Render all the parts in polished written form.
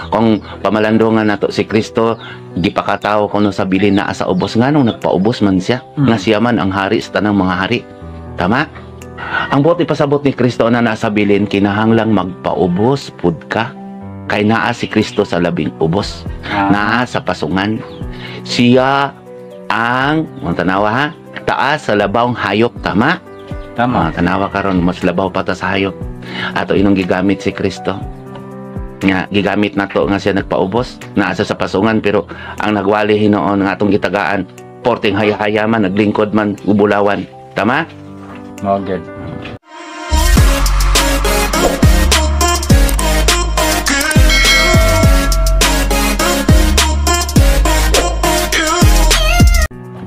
Kung pamalandungan nato si Kristo, gipakatao kuno sa bilin naa sa ubos, nganong nagpaubos man siya? Nga siya man ang hari sa tanang mga hari. Tama? Ang buot ipasabot ni Kristo na nasa bilin, kinahanglang magpaubos pud ka. Kay naa si Kristo sa labing ubos. Naa sa pasungan. Siya ang, ang tanawa ha, taas sa labawng hayop, tama? Tama. Ah, tanawa karon, mas labaw pa ta sa hayop. Ato inong gigamit si Kristo. Nga gigamit nato nga siya nagpaubos, naa sa pasungan, pero ang nagwali hinuon nga atong gitagaan porting haya-haya man, naglingkod man ubulawan. Tama? Mao gyud.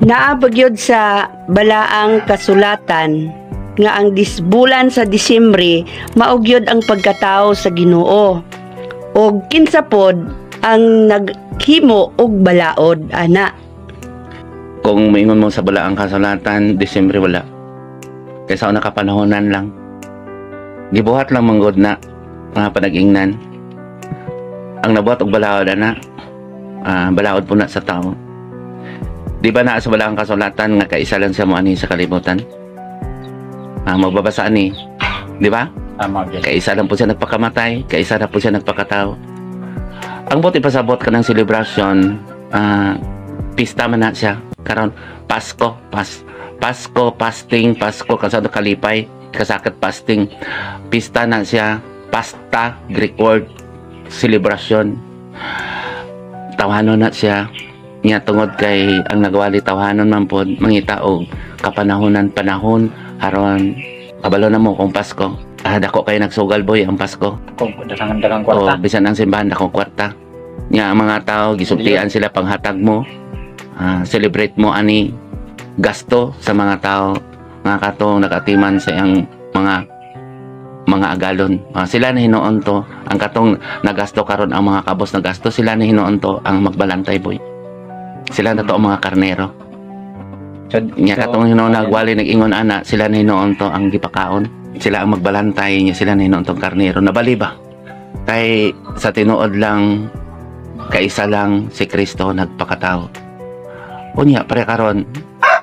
Naa ba gyud sa balaang kasulatan nga ang disbulan sa Disyembre mao gyud ang pagkatao sa Ginoo? Og kinsa pod ang naghimo og balaod ana? Kung maingon mo sa balaang kasulatan, Disyembre wala. Kaysa una kapanahonan lang. Gibuhat lang manggod na mga panag-ingnan. Ang nabuhat og balaod ana, balaod po na sa tao. Di ba naa sa balaang kasulatan nga kaisa lang siya moani sa kalibutan? Magbabasa ani, di ba? Tama gyud. Kaisa lang po siya nagpakamatay, kaisa na po siya nagpakatao. Ang buti pasabot ka ng celebration, pista man na siya. Karon Pasko, Pasko, fasting, Pasko, kasado kalipay, kasakit fasting. Pista na siya, pasta, Greek word, celebration. Tawanon na siya. Nya tungod kay ang nagwali tawanon man pod mangita og kapanahonan panahon aron kabalo na mo kung Pasko. Dako kay nagsugal, boy, ang Pasko. Kung daghang daghang kwarta. O, bisan ang simbahan dako kwarta. Nya ang mga tao gisultian sila panghatag mo. Celebrate mo ani gasto sa mga tao nga katong nagatiman sa iyang mga agalon. Sila na hinuon to ang katong nagasto karon, ang mga kabos nagasto, sila na hinuon to ang magbalantay, boy. Sila na to ang mga karnero. So, Nya katong hinuon nagwali nag-ingon ana, sila na hinuon to ang gipakaon. Sila ang magbalantay niya, sila na hinuon tong karnero. Nabali ba? Kay sa tinuod lang kaisa lang si Kristo nagpakatao. Unya pare karon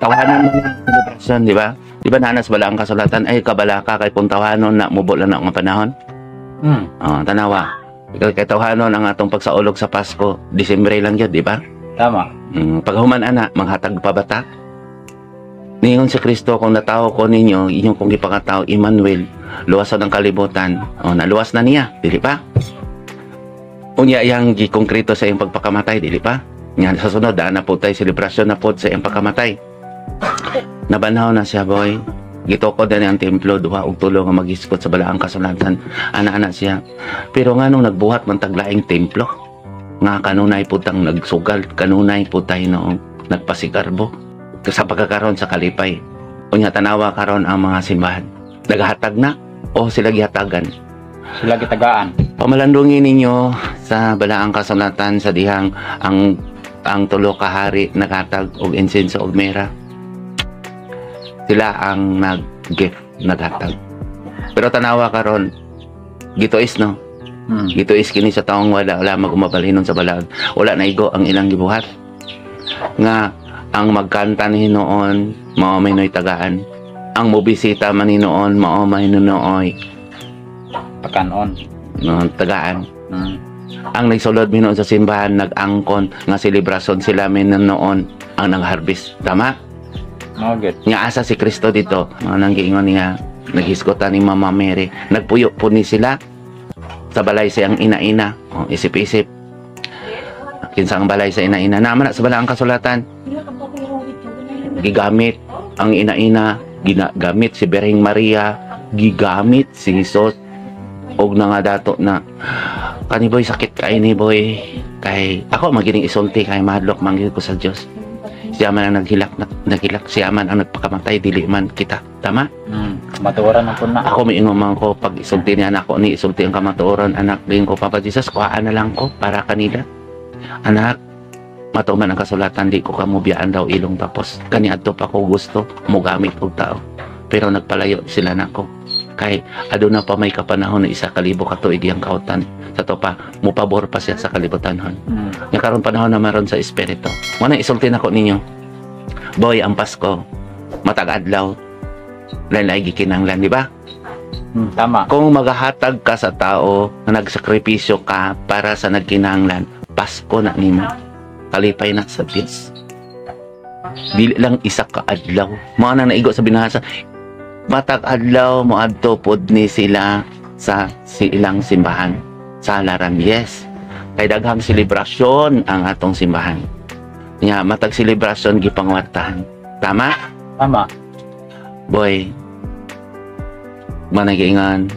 tawanan mo ang selebrasyon, di ba? Di ba nanas bala ang kasulatan ay kabalaka kay kung tawanon na mubo lang na ang panahon. Oh, tanawa. Kay tawanon ang atong pagsaulog sa Pasko, Disyembre lang yun, di ba? Tama. Paghuman ana, manghatag pa bata. Ningon si Kristo, kung natawo ko ninyo, inyong kong gipakatao, Emmanuel, luwason ang kalibutan. O, naluwas na niya, dili pa? Unya yang gikongkrito sa iyang pagpakamatay, dili pa? Nga sa sunod, daan na po tayo, selebrasyon na po sa iyang pagkamatay. Nabanhaw na siya, boy. Gitukod na niya ang templo, duha og tulo nga magiskot sa balaang kasulatan. Ana-ana siya. Pero nga nung nagbuhat man taglaing templo, nga kanunay po tang nagsugal, kanunay po tayo noong nagpasigarbo sa pagkakaroon sa kalipay. Unya tanawa karon ang mga simbahan. Naghatag na o sila gihatagan. Sila gitagaan. Pamalandungin ninyo sa balaang kasulatan sa dihang ang tulo ka hari naghatag og insenso og mera. Sila ang nag-gift, naghatag. Pero tanawa karon gituis no. Gituis kini sa taong wala wala magumabalhinon sa balaod. Wala na igo ang ilang gibuhat. Nga ang magkanta ni hinuon mao may noy tagaan. Ang mobisita man hinuon mao may nooy Pakanon. No, tagaan. Ang nagsulod mi noon sa simbahan nag-angkon nga selebrasyon sila mi noon ang nag-harvest. Tama? Mao gyud. Nga asa si Kristo dito? Mga nang giingon niya naghisgotan ni Mama Mary. Nagpuyo po ni sila sa balay sa iyang ina-ina. O, isip-isip. Kinsa ang balay sa ina-ina? Naman na sa balaang kasulatan. Gigamit ang ina-ina, ginagamit si Berhing Maria, gigamit si Jesus og nga dato na kani, boy, sakit kay ni, boy, kay ako magining isulti kay mahadlok man gyud ko sa Dios. Siya man ang naghilak, naghilak, siya man ang nagpakamatay, dili man kita, tama? Matuoran na po na. Ako miingon man ko pag isulti niya anak ko ni isulti ang kamatuoran, anak din ko, Papa Jesus, kuhaan na lang ko para kanila, anak. Matuman ang kasulatan, di ko kamubiyaan daw ilong tapos kani adto pa ko gusto mo gamit og tao, pero nagpalayo sila nako. Kay aduna pa may kapanahon na 1,000 ka tuig iyang kautan. Sa to pa, mupabor pa siya sa kalibutan hon. Nga karon panahon na maron sa espiritu. Mo na isulti nako ninyo. Boy, ang Pasko matag adlaw lain-lain gikinahanglan, di ba? Tama. Kung magahatag ka sa tao na nagsakripisyo ka para sa nagkinahanglan, Pasko na nimo. Kalipay na sa Diyos. Dili lang isa ka adlaw. Mao na naigo sa binahasa. Matag adlaw moadto pod ni sila sa ilang simbahan sa Laram. Yes. Kay daghang selebrasyon ang atong simbahan. Nya matag selebrasyon gipangwartahan. Tama? Tama. Boy, managingan,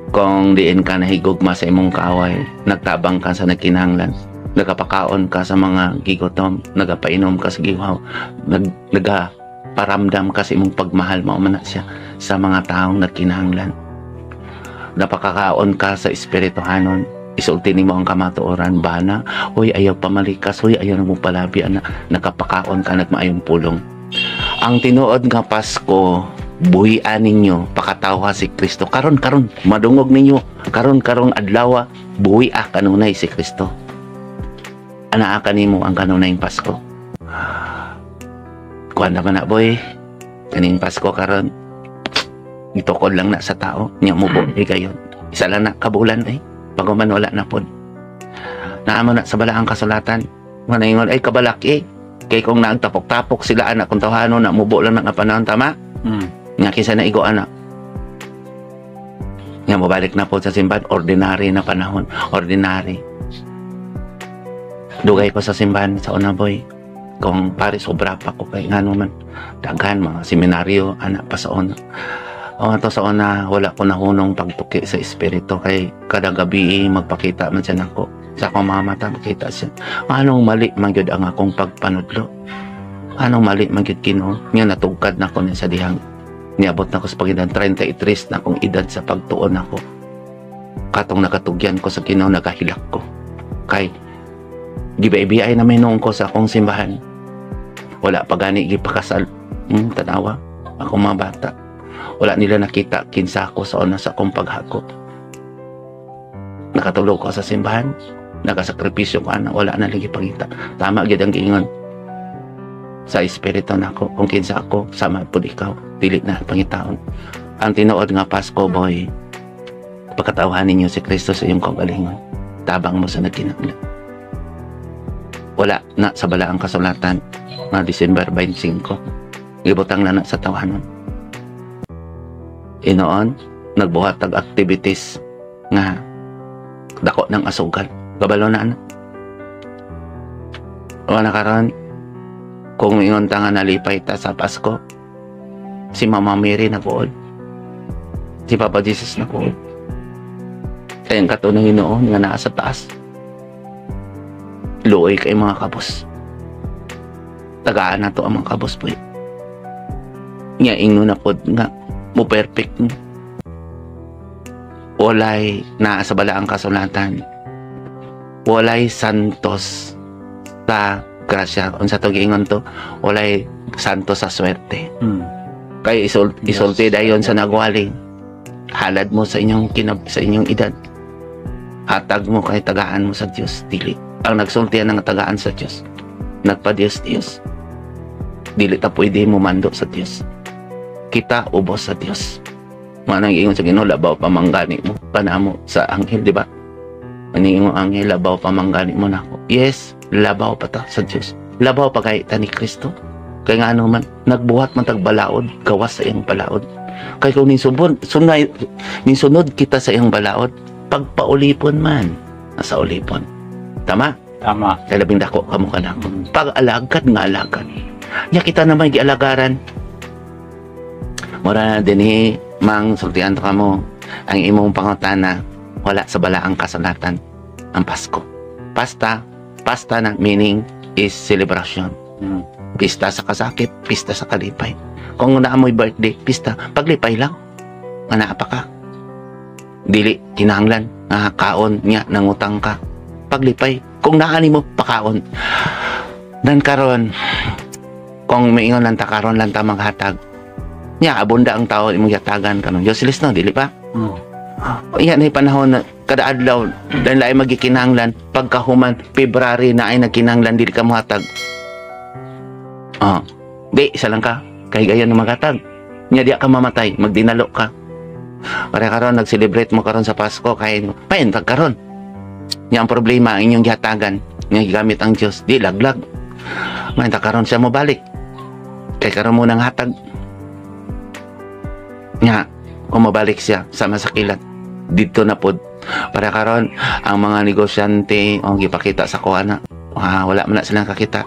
kung diin ka nahigugma sa imong kaaway, nagtabang ka sa nagkinahanglan, nagapakaon ka sa mga gigutom, nagapainom ka sa gihaw, nagaparamdam ka sa imong pagmahal, mao man na siya sa mga taong nagkinahanglan. Napakakaon ka sa espirituhanon, isulti nimo ang kamatuoran, bana, hoy, ayaw pamalikas, hoy, ayaw na mo palabi, ana, nagapakaon ka, nagmaayong pulong. Ang tinuod nga Pasko, buhian ninyo, pakatawa si Kristo. Karon karon madungog ninyo, karon karong adlaw, buhia kanunay si Kristo. Anaa kanimo ang kanunay Pasko. Kuan naman na, boy, kaning Pasko karon itukod lang na sa tao, nya mo buhi kayo. Isa lang na kabulan eh. Bago man wala na pod. Naamo na sa balaang kasulatan. Nga naingon ay kabalak eh. Kay kung naagtapok-tapok sila anak kung tawhano na mubo lang nga panahon, tama? Mm. Nga kinsa na igo ana. Nga mobalik na po sa simbahan, ordinary na panahon, ordinary. Dugay ko sa simbahan sa una, boy. Kung pare sobra pa ko kay ngano man daghan mga seminaryo ana pa sa una. O ato sa una wala ko nahunong pagtuki sa espiritu kay kada gabi eh, magpakita man siya nako. Sa akong mga mata makita siya. Anong mali man gyud ang akong pagpanudlo? Anong mali man gyud, Ginoo? Nga natugkad na ko niya sa dihang niabot na ko sa pagitan 33 na akong edad sa pagtuon ako. Katong nakatugyan ko sa Ginoo, nagahilak ko. Kay gibaybiyay na may noong ko sa akong simbahan. Wala pa gani gipakasal. Tanawa. Ako mga bata. Wala nila nakita kinsa ako sa una sa akong paghako. Nakatulog ko sa simbahan. Nakasakripisyo ko ana, wala na lagi pangita. Tama gyud ang giingon sa espiritu nako kung kinsa ako sama pud ikaw, dili na pangitaon. Ang tinuod nga Pasko, boy, pagkatawhan ninyo si Kristo sa iyong kaugalingon, tabang mo sa nagkinahanglan. Wala na sa balaang kasulatan nga December 25, gibutang na na sa tawanon. Inoon nagbuhat og activities nga dako ng asugal, kabalo na ana. Wala na karon. Kung ingon ta nga nalipay ta sa Pasko, si Mama Mary naguol, si Papa Jesus naguol, kaya ang kato ng Ginoo nga naa sa taas, luoy kay mga kabos. Tagaan na to ang mga kabos po nga ingno na pod nga mo perfect mo. Walay naa sa balaang kasulatan, walay santos sa grasya. Unsa to giingon to, walay santo sa swerte. Kay isulti dayon sa nagwali, halad mo sa inyong sa inyong edad, hatag mo kay tagaan mo sa Dios. Dili ang nagsulti ang tagaan sa Dios, nagpa Dios Dios. Dili ta pwede mo mando sa Dios, kita ubos sa Dios. Manang ingon sa Ginoo, labaw pa manggani mo kanamo sa anghel, di ba? Ani ingon anghel, labaw pa manggani mo nako. Yes, labaw pa ta sa Dios, labaw pa kay ta ni Kristo. Kay nga ano man, nagbuhat man tag balaod gawas sa iyang balaod. Kay kung nisubon sunay nisunod kita sa iyang balaod, pagpaulipon man nasa ulipon, tama? Tama. Kay labing dako kamo kanako pag alagad nga alagad nya kita naman gialagaran. Mura na dinhi mang sultian to kamo, ang imong pangutana, wala sa balaang kasulatan ang Pasko. Pasta, pasta na meaning is celebration. Pista sa kasakit, pista sa kalipay. Kung naa mo'y birthday, pista, paglipay lang. Nga naa pa ka. Dili kinahanglan nga kaon niya nangutang ka. Paglipay, kung naa nimo pakaon. Dan karon kung maingon lang ta karon lang ta maghatag. Nya abunda ang tao imong yatagan kanon. Useless no, dili pa? Mm. O, iya na panahon na kada adlaw dahil ay magikinahanglan pagkahuman February na ay nagkinahanglan, dili ka mohatag. Oh, di isa lang ka kay gayon na maghatag. Nya diya ka mamatay, magdinalo ka. Para karon nag-celebrate mo karon sa Pasko kay pain pag karon. Nya ang problema ang inyong gihatagan nga gigamit ang Dios, di laglag. May ta karon siya mo balik. Kay karon mo nang hatag. Nya kung mabalik siya sama sa kilat dito na pod para karon ang mga negosyante ang gipakita sa kuha na, ah, wala man na silang kakita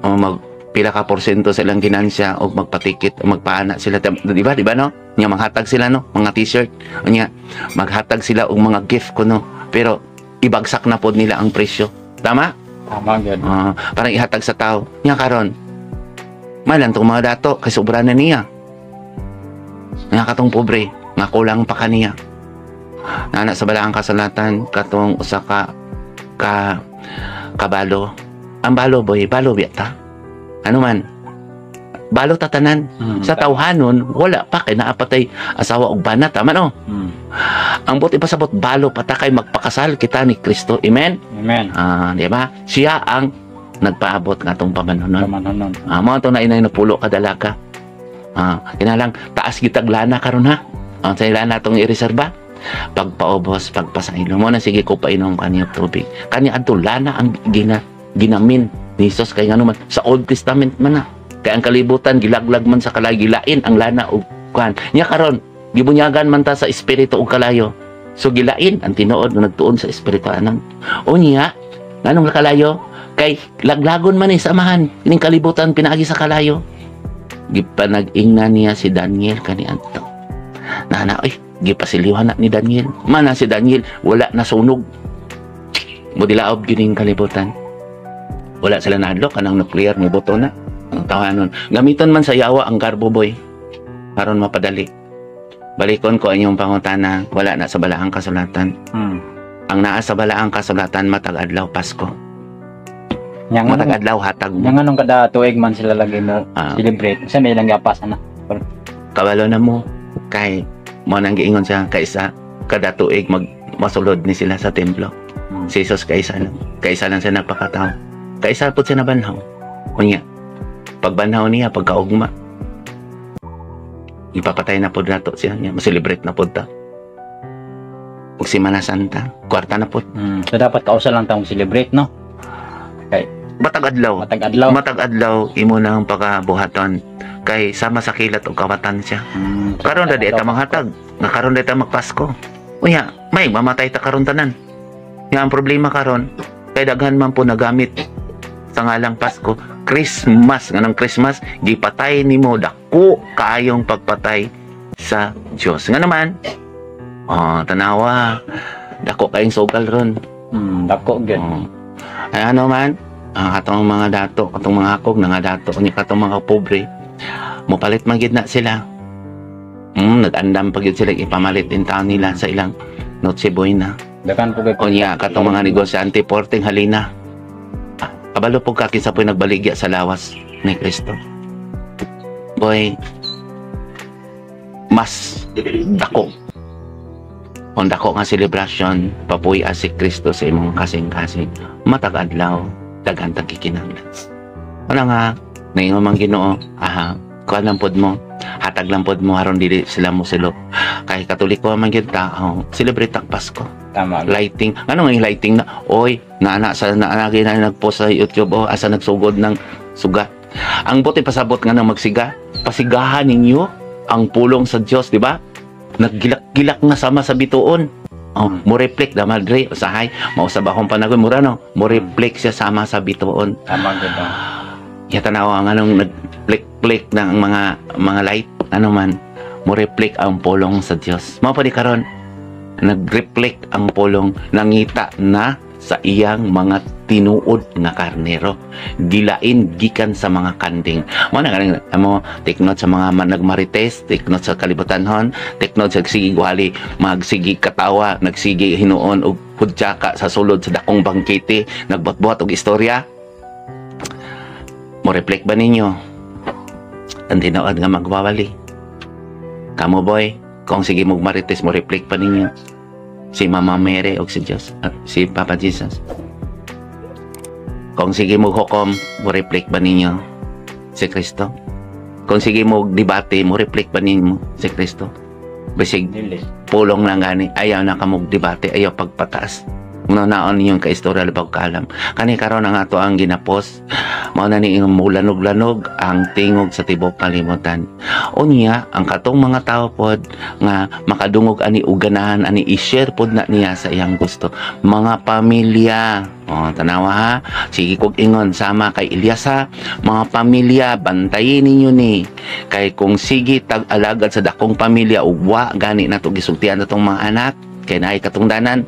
o mag pila ka porsyento sa ilang ginansya o magpatikit o magpaana sila, di ba, di ba, no? Nya maghatag sila, no, mga T-shirt, nya maghatag sila og mga gift kuno, pero ibagsak na pod nila ang presyo, tama? Tama gyud. Ah, parang ihatag sa tao. Nya karon malan tong mga dato kay sobra na niya. Nga katong pobre nga kulang pa kaniya. Nana sa balaang kasulatan katong usa ka ka kabalo. Ang balo, boy, balo biya ta. Ano man? Balo tatanan. Sa tawhanon wala pa kay naapatay asawa og bana, tama no? Mm. Ang buti pasabot balo pa ta kay magpakasal kita ni Kristo. Amen. Amen. Ah, di ba? Siya ang nagpaabot nga atong pamanhonon. Pamanhonon. Ah, mo ato na inay napulo ka dalaga. Ah, kinalang taas gitag lana karon ha. Ang sa lana atong ireserba. Pagpaubos, pagpasailo mo na sige ko painom kaniya tubig. Kani adto lana ang ginamin ni Jesus kay ngano man sa Old Testament man na. Kay ang kalibutan gilaglag man sa kalayo, gilain ang lana og kuan. Nya karon gibunyagan man ta sa espiritu ug kalayo. So gilain ang tinuod nga nagtuon sa espiritu anang. Unya, nganong kalayo? Kay laglagon man ni sa amahan kining kalibutan pinaagi sa kalayo. Gipanag-ingna niya si Daniel kaniadto. Nana oy, gipasiliwan na ni Daniel. Mana si Daniel wala nasunog. Mudilaob gining kalibutan. Wala sila nahadlok kanang nuclear mo boto na. Ang tawanon. Gamiton man sa yawa ang garbo, boy. Aron mapadali. Balikon ko ang inyong pangutana, wala na sa balaang kasulatan. Ang naa sa balaang kasulatan, matag adlaw Pasko. Nya Matag nga adlaw hatag mo. Nya nganong kada tuig man sila lagi mo Ah. celebrate? Sa may ilang gapas ana. Kabalo na mo kay mo nang giingon siya kaysa kada tuig mag masulod ni sila sa templo. Si Jesus kaysa lang. Kaysa lang siya nagpakatao. Kaysa pud siya nabanhaw. Unya, pagbanhaw niya, pagkaugma, ipapatay na pod nato siya niya, ma-celebrate na pod ta. Ug Semana Santa, kwarta na pod. So dapat kausa lang tang celebrate, no? Matag adlaw. Matag adlaw. Matag adlaw imo nang pagabuhaton kay sama sa kilat og kawatan siya. So Karon ra matag di ta adlaw. manghatag. Nga karon di ta magpasko. Unya, may mamatay ta karon tanan. Nga ang problema karon kay daghan man po nagamit sa ngalang Pasko, Christmas, nganong Christmas gipatay nimo, dako kaayong pagpatay sa Dios. Nga naman, oh, tanawa, dako kayong sugal ron. Dako gyud. Oh. Ay ano man, ang katong mga dato, katong mga hakog na nga dato, unya katong mga pobre, mopalit man gid na sila. Nag-andam pa gid sila ipamalit din taon nila sa ilang Noche Buena. Daghan po kay Unya katong mga negosyante porting halina. Ah, kabalo po ka kinsa po'y nagbaligya sa lawas ni Kristo. Boy, mas dako. Kung dako nga celebration, papuy si Kristo sa imong kasing-kasing. Matag adlaw, daghan tag gikinahanglan. Wala nga, naingon man Ginoo, aha, kuan lang pod mo, hatag lang pod mo aron dili sila mo silo. Kay Katoliko man gyud ta, oh, celebrate ang Pasko. Tama. Lighting, ano nga yung lighting na, oy, naana sa naana na nagpost sa YouTube, oh, asa nagsugod ng suga. Ang buti pasabot nga nang magsiga, pasigahan ninyo ang pulong sa Dios, di ba? Naggilak-gilak nga sama sa bituon. Oh, mo reflect da madre, usahay, mausab akong panagon mura no, mo reflect siya sama sa bituon. Tama gyud. Oh. Ya tanaw ang anong nag-flick-flick ng mga light, ano man, mo reflect ang pulong sa Dios. Mao pa di karon nag-reflect ang pulong, nangita na sa iyang mga tinuod nga karnero, gilain gikan sa mga kanding. Mo na kaning amo, take note sa mga nagmarites, take note sa kalibutan hon, take note sa sige wali magsigi katawa, nagsigi hinuon og hudyaka sa sulod sa dakong bangkete, nagbuhat-buhat og istorya. Mo reflect ba ninyo? Ang tinuod nga magwawali. Kamo, boy, kung sige mo marites, mo reflect pa ninyo si Mama Mary o si Diyos at si Papa Jesus. Kung sige mo hukom, mo reflect ba ninyo si Kristo? Kung sige mo debate, mo reflect ba ninyo si Kristo? Bisig Dili. Pulong lang gani, ayaw na kamog debate, ayaw pagpataas. Muna naon ninyong kaistorya, labaw kaalam. Kani karon ang ato ang ginapos. Mao na ni imong mulanog-lanog ang tingog sa tibok kalibutan. Unya, ang katong mga tao pod nga makadungog ani ug ganahan ani, i-share pod na niya sa iyang gusto. Mga pamilya, oh, tanawa ha. Sige kog ingon sama kay Elias ha. Mga pamilya, bantayin ninyo ni. Kay kung sige tag-alagad sa dakong pamilya ug wa gani nato gisultian atong mga anak kay naay katungdanan,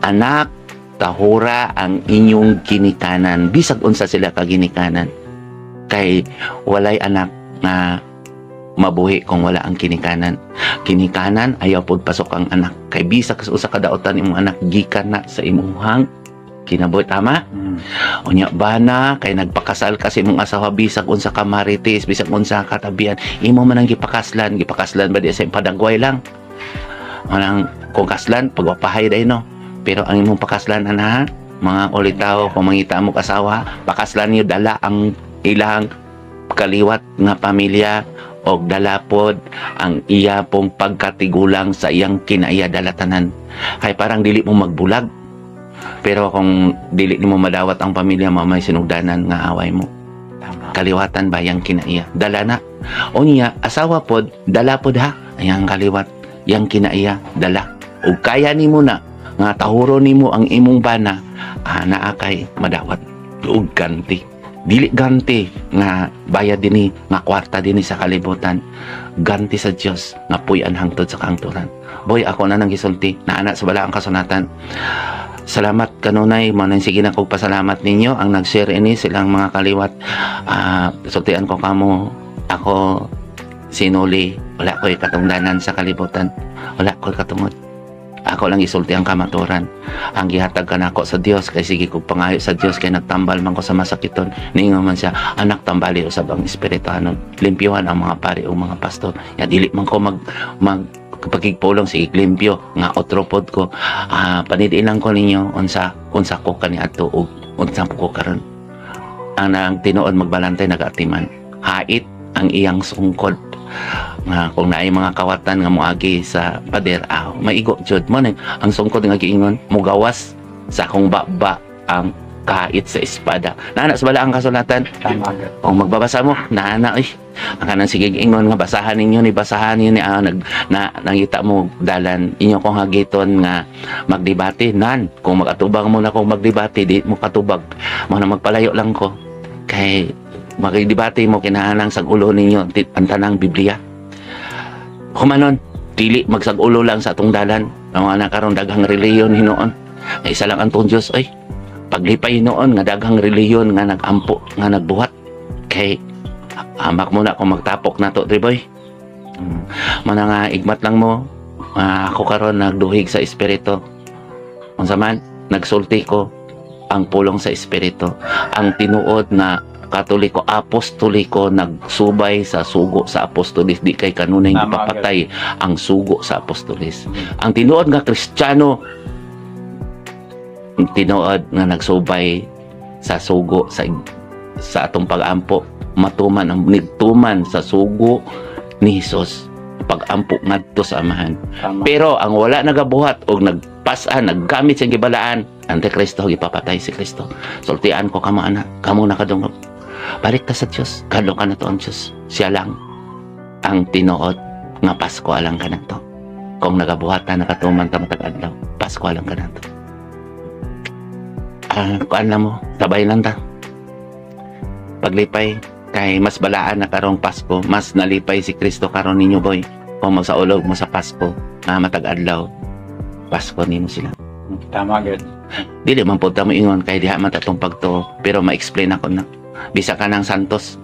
anak, tahura ang inyong ginikanan bisag unsa sila ka ginikanan, kay walay anak nga mabuhi kung wala ang kinikanan. Kinikanan, ayaw pod pasok ang anak, kay bisag sa usa ka daotan imong anak gikan na sa imuhang kinabuhi, tama? Unya bana, kay nagpakasal ka sa imong asawa, bisag unsa ka marites, bisag unsa ka tabian, imo man ang gipakaslan. Gipakaslan ba di sa padagway lang? Manang kung kaslan pagwapahay day, no? Pero ang imong pakaslan, ana, mga ulitaw, kung mangita mo asawa, pakaslan niyo, dala ang ilang kaliwat nga pamilya og dala pod ang iya pong pagkatigulang sa iyang kinaiya, dala tanan, kay parang dili mo magbulag. Pero kung dili nimo madawat ang pamilya mo, may sinugdanan nga away mo. Kaliwatan ba yang kinaiya, dala na. Unya asawa pod, dala pod ha yang kaliwat, yang kinaiya, dala. Ug kaya nimo na nga tahuro nimo ang imong bana, naa kay madawat ug ganti. Dili ganti nga bayad dinhi, nga kwarta dinhi sa kalibutan, ganti sa Dios nga puy-an hangtod sa kahangturan. Boy, ako na nang gisulti na ana sa balaang kasulatan. Salamat kanunay mo nang sige na kog pasalamat ninyo ang nag-share ini silang mga kaliwat. Sultian ko kamo, ako sinuli, wala ko'y katungdanan sa kalibutan, wala ko'y katungod. Ako lang isulti ang kamaturan ang gihatag kanako sa Dios, kay sige kog pangayo sa Dios, kay nagtambal man ko sa masakiton. Ningon man siya, "Anak, tambali usab ang espirituhanon, limpyuhan ang mga pari o mga pastor." Ya dili man ko mag mag pagkigpulong, sige limpyo nga otro pod ko. Panidiin lang ko ninyo unsa unsa ko kaniadto ug unsa ko karon. Ang nang tinuod magbalantay, nagaatiman, hait ang iyang sungkod nga kung naay mga kawatan nga moagi sa pader, aw maigo jud mo ni ang sungkod nga giingon, "Mugawas sa akong baba ang kahit sa espada." Naana sa balaang kasulatan. Tama. Kung magbabasa mo, naana eh. Ang kanang sige ingon nga basahan ninyo ni, basahan ninyo ni, nag na nangita mo dalan inyo kong hagiton nga magdebate nan. Kung magatubang mo na kung magdebate, di mo katubag mo na, magpalayo lang ko, kay makidebate mo kinahanglan sa ulo ninyo ang tanang Biblia. Humanon dili magsag-ulo lang sa atong dalan ang mga karon daghang relihiyon hinuon. Ay, isa lang ang tuong Dios ay paglipay noon nga daghang relihiyon nga nagampo nga nagbuhat, kay hamak mo na kung magtapok na to, boy. Mana nga igmat lang mo. Ako karon nagduhig sa espiritu. Unsa man nagsulti ko ang pulong sa espiritu. Ang tinuod na Katoliko, apostoliko, nagsubay sa sugo sa apostolis, di kay kanunay gipapatay ang sugo sa apostolis. Ang tinuod nga Kristiyano, ang tinuod nga nagsubay sa sugo sa atong pag-ampo, matuman ang nigtuman sa sugo ni Hesus, pag-ampo ngadto sa Amahan. Pero ang wala nagabuhat og nagpas-an, naggamit sa gibalaan, Antikristo, gipapatay si Kristo. Sultian ko kamo ana, kamo nakadungog. Balik ta sa Dios, kadlo ka na to ang Dios. Siya lang ang tinuod nga Pasko alang kanato. Kung nagabuhat ta, nakatuman ta matag adlaw, Pasko alang kanato. Kuan lang mo, tabay lang ta. Paglipay, kay mas balaan na karong Pasko, mas nalipay si Kristo karon ninyo, boy. Kung magsaulog mo sa Pasko, nga matag adlaw, Pasko nimo sila. Tama gyud. Dili man pud ta mo ingon kay diha man tatong pagtuo, pero ma-explain ako na. Bisa ka ng Santos,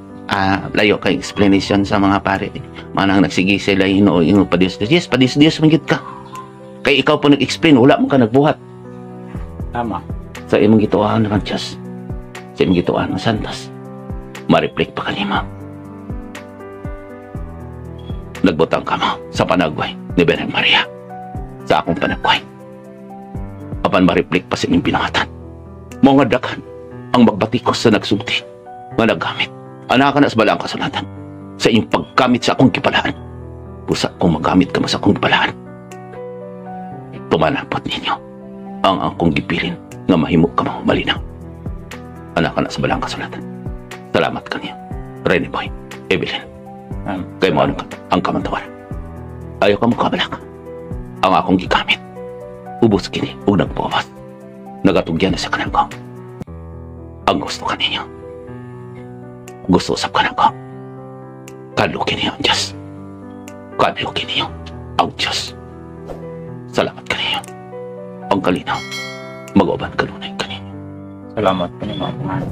layo kay explanation sa mga pare. Manang nagsige sila Hinoo ingon pa Dios. Yes, pa Dios Dios man gyud ka. Kay ikaw po nag-explain, wala mo ka nagbuhat. Sa imong gituohan ng Diyos. Sa imong gituohan ng Santos. Ma-reflect pa kanimo. Nagbutang kamo sa panagway ni Birhen Maria sa akong panagway. Apan ma-reflect pa sa inyong binangatan. Mao nga daghan ang magbatikos sa nagsulti nga naggamit. Anaa kana sa balaang kasulatan sa inyong paggamit sa akong gibalaan. Busa kung magamit kamo sa akong gibalaan, tumanapot ninyo ang akong gibilin nga mahimo kamo malinaw. Anaa kana sa balaang kasulatan. Salamat kaniyo. Rene Boy, Evelyn. Kay mao ang kamantawaran. Ayaw kamo kabalaka. Ang akong gigamit, ubos kini ug nagpawas. Nagatugyan na sa kanangko. Ang gusto kaninyo, gusto usab kanako. Kadluki niyo ang Diyos. Kadluki niyo ang Diyos. Salamat kaninyo. Ang kalinaw, mag-uban kanunay kaninyo. Salamat po ni Mama.